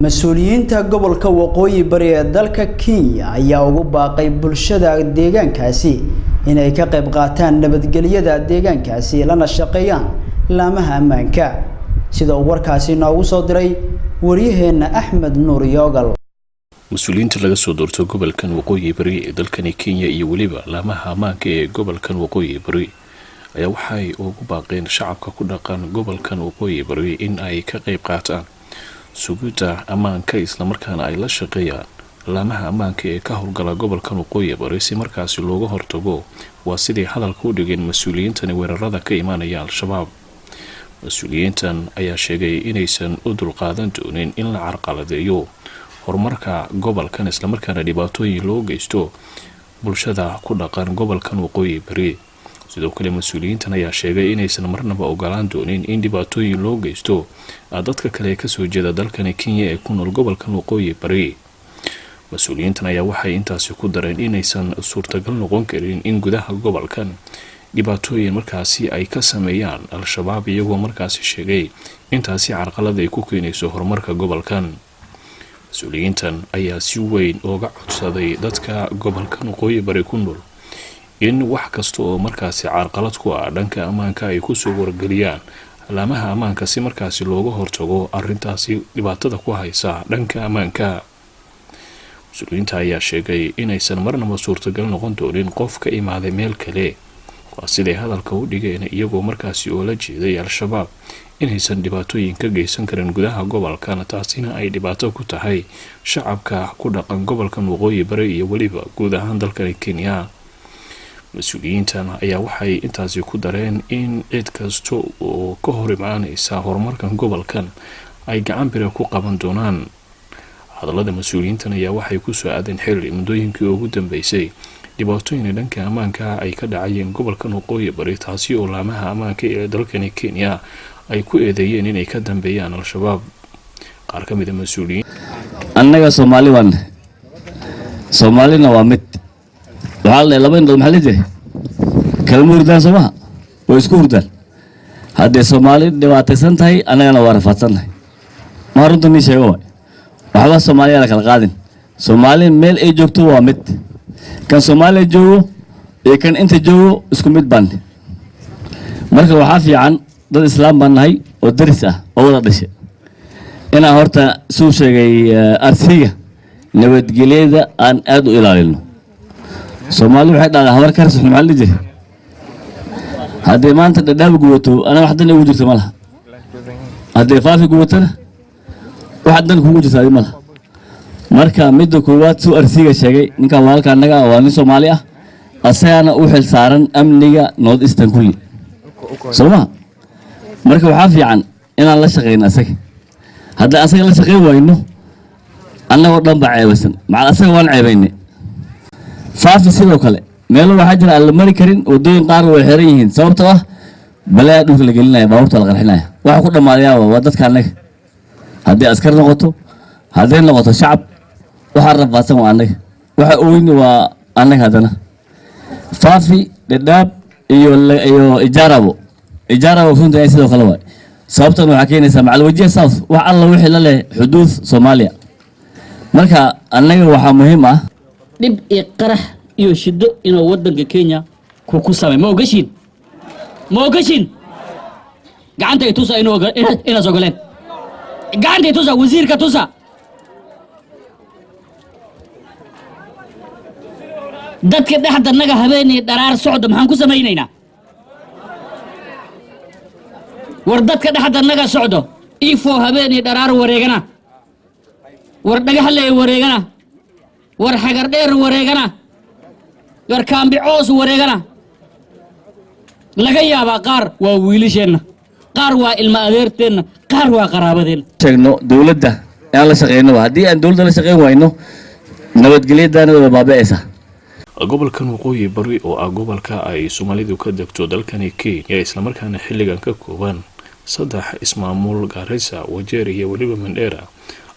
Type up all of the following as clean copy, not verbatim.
Mas-uuliyiinta gobolka Waqooyi Bari ee dalka Kenya ayaa ugu baaqay bulshada deegaankaasi inay ka qayb qaataan nabadgelyada deegaankaasi lana shaqeeyaan laamaha ammaanka, sida uu warkaasi noogu soo diray waryaheena Axmed Nuur Yoogal. Mas-uuliyiinta laga soo doorto gobolkan Waqooyi Bari ee dalkani Kenya iyo weliba laamaha ammaanka ee gobolkan Waqooyi Bari ayaa waxay ugu baaqeen shacabka ku dhaqan gobolkan Waqooyi Bari in ay ka qayb qaataan sugidda ammaanka, islamarkaana ay la shaqeeyaan laamaha ammaanka ee ka howlgala gobolkan Waqooyi Bari, si markaasi looga hortago, waa sidii hadalka u dhigeen mas-uuliyiintani, weerarada ka imaanaya Al-Shabaab. Mas-uuliyiintan ayaa sheegay inaysan u dulqaadan doonin in la carqaladeeyo horumarka gobolkan, islamarkaana dhibaatooyin loo geysto bulshada ku dhaqan gobolkan Waqooyi Bari. Sidoo kale mas-uuliyiintan ayaa sheegay inaysan marnaba ogolaan doonin in dhibaatooyin loo geysto dadka kale ee kasoo jeeda dalkani Kenya ee ku nool gobolkan Waqooyi Bari. Mas-uuliyiintan ayaa waxay intaasi ku dareen inaysan suurtagal noqon karin in gudaha gobolkan dhibaatooyin markaasi ay ka sameeyaan Al-Shabaab, iyagoo markaasi sheegay intaasi carqalad ay ku keenayso horumarka gobolkan. Mas-uuliyiintan ayaa si weyn ooga codsaday dadka gobolkan Waqooyi Bari ku nool in wax kasta oo markaasi carqalad ku ah dhanka ammaanka ay kusoo wargeliyaan laamaha ammaanka, si markaasi looga hortago arintaasi dhibaatada ku haysa dhanka ammaanka. Mas-uuliyiinta ayaa sheegay inaysan marnaba suurtagal noqon doonin qof ka imaaday meel kale, waa siday hadalka u dhigeen, iyagoo markaasi oola jeeday Al-Shabaab, inaysan dhibaatooyin ka geysan karin gudaha gobolkan, taasina ay dhibaato ku tahay shacabka ku dhaqan gobolkan Waqooyi Bari iyo weliba guud ahaan dalkani Kenya. Mas-uuliyiintan ayaa waxay intaasi ku dareen in cid kasta oo ka hor imaaneysa horumarkan gobolkan ay gacan bira ku qaban doonaan. Hadallada mas-uuliyiintan ayaa waxay kusoo aadeen xilli muddooyinkii ugu dambeysay dhibaatooyin dhanka ammaanka ay ka dhacayeen gobolkan Waqooyi Bari, taasi oo laamaha ammaanka ee dalkani Kenya ay ku eedeeyeen inay ka dambeeyaan Al-Shabaab. Qaar ka mid a mas-uuliyiin Annaga Soomaali waan, Soomaalina waa mid. Waxaa la laba indhood, maxaa la jiray, kalama hurdaan, soo maha? Way isku hurdaan. Haddee Soomaali dhibaataysan tahay, annagana waa rafaadsan tahay. Maa runta nii sheego waay? Waxba Soomaaliya la kala qaadin. Soomaali meel ay joogto waa mid. Kan Soomaaliya joogo iyo kan inta joogo isku mid baan. Marka waxaa fiican, dad islaam baan nahay oo daris ah oo wada dhashay, inaan horta suu sheegay arsiga nabadgelyada aan aada u ilaalino. Soomaali waxay dhahdaa habar karis, maxaa la jiray, haddii maanta Dhadhaab gubato, anaga wax dan igu jirto ma laha. Haddii Faafi gubatona, wax dan kugu jirto adi ma laha. Marka midda koowaad, suu arsiga sheegay ninkan walaalka annaga ah, waa nin Soomaali ah, asagana u xil saaran amniga North Eastern kulli, soo maha? Marka waxaa fiican inaan la shaqeyno asaga. Haddaan asaga la shaqeyn wayno, annagoo dhan baa ceebaysan. Macal asaga waan ceebaynay. Faafi sidoo kale meelo waxaa jira aan la mari karin, waddooyin qaar way xiran yihiin, sababtoo ah balaa dhulka la gelinaya, baabuurta la qarxinaya. Waxa ku dhammaadayaa waa dadka annaga. Haddii askar noqoto, hadday noqoto shacab, waxaa rafaadsan waa annaga, waxa oyni waa annaga. Haddana Faafi, Dhadhaab iyo Ijaarabo, Ijaarabo runta sidoo kale waay. Sababtan waxaa keenaysaa macal Wajiha South, wax alla wixii la leh xuduud Soomaaliya. Marka annaga waxaa muhiim ah dhib iyo qarax iyo shiddo inuu waddanka Kenya ku samay. Ma ogashiin? Ma ogashiin? Gacanta i tusa inuu inaas ogoleen. Gacanta i tusa, wasiirka tusa. Dadka dhexda naga habeenay dharaar socda, maxaan ku samaynaynaa? War dadka dhexda naga socdo, Ifo habeenay dharaar wareegana, war Dhagaxley wareegana, war Xagar Dheer wareegana, war Kaambi Coos wareegana, laga yaabaa qaar waa wiilasheenna, qaar waa ilma adeerteenna, qaar waa qaraabadeenna. Sheegno dowladda inaan la shaqeynoba. Haddii aan dowladda la shaqeyn wayno, nabadgelyadana way baabi'aysaa. Gobolkan Waqooyi Bari oo ah gobolka ay Soomaalidu ka degto dalkani Kenya, islamarkaana xilligan ka kooban saddex ismaamul, Gaarisa, Wajeer iyo weliba Mandheera,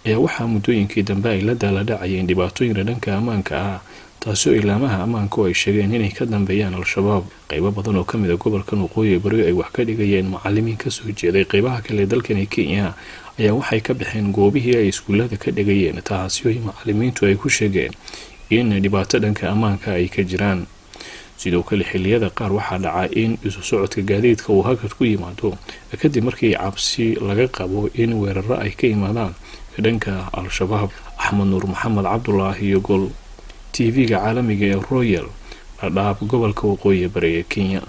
ayaa waxaa muddooyinkii dambe ay la daaladhacayeen dhibaatooyinka dhanka ammaanka ah. Taasi oo ilaamaha ammaanku ay sheegeen inay ka dambeeyaan Al-Shabaab. Qeybo badan oo kamid a gobolkan Waqooyi Bari ay wax ka dhigayeen macalimiin kasoo jeeday qeybaha kale ee dalkani Kenya ayaa waxay ka baxeen goobihii ay iskuulada ka dhigayeen, taasi oo macalimiintu ay ku sheegeen in dhibaato dhanka ammaanka ay ka jiraan. Sidoo kale, xiliyada qaar waxaa dhacaa in isu socodka gaadiidka uu hakad ku yimaado kadib markii cabsi laga qabo in weeraro ay ka imaadaan dhanka Al-Shabaab. Axmed Nuur Maxamed Cabdulaahi iyo Gol, TV-ga caalamiga ee Royal, Dhadhaab, gobolka Waqooyi Bari ee Kenya.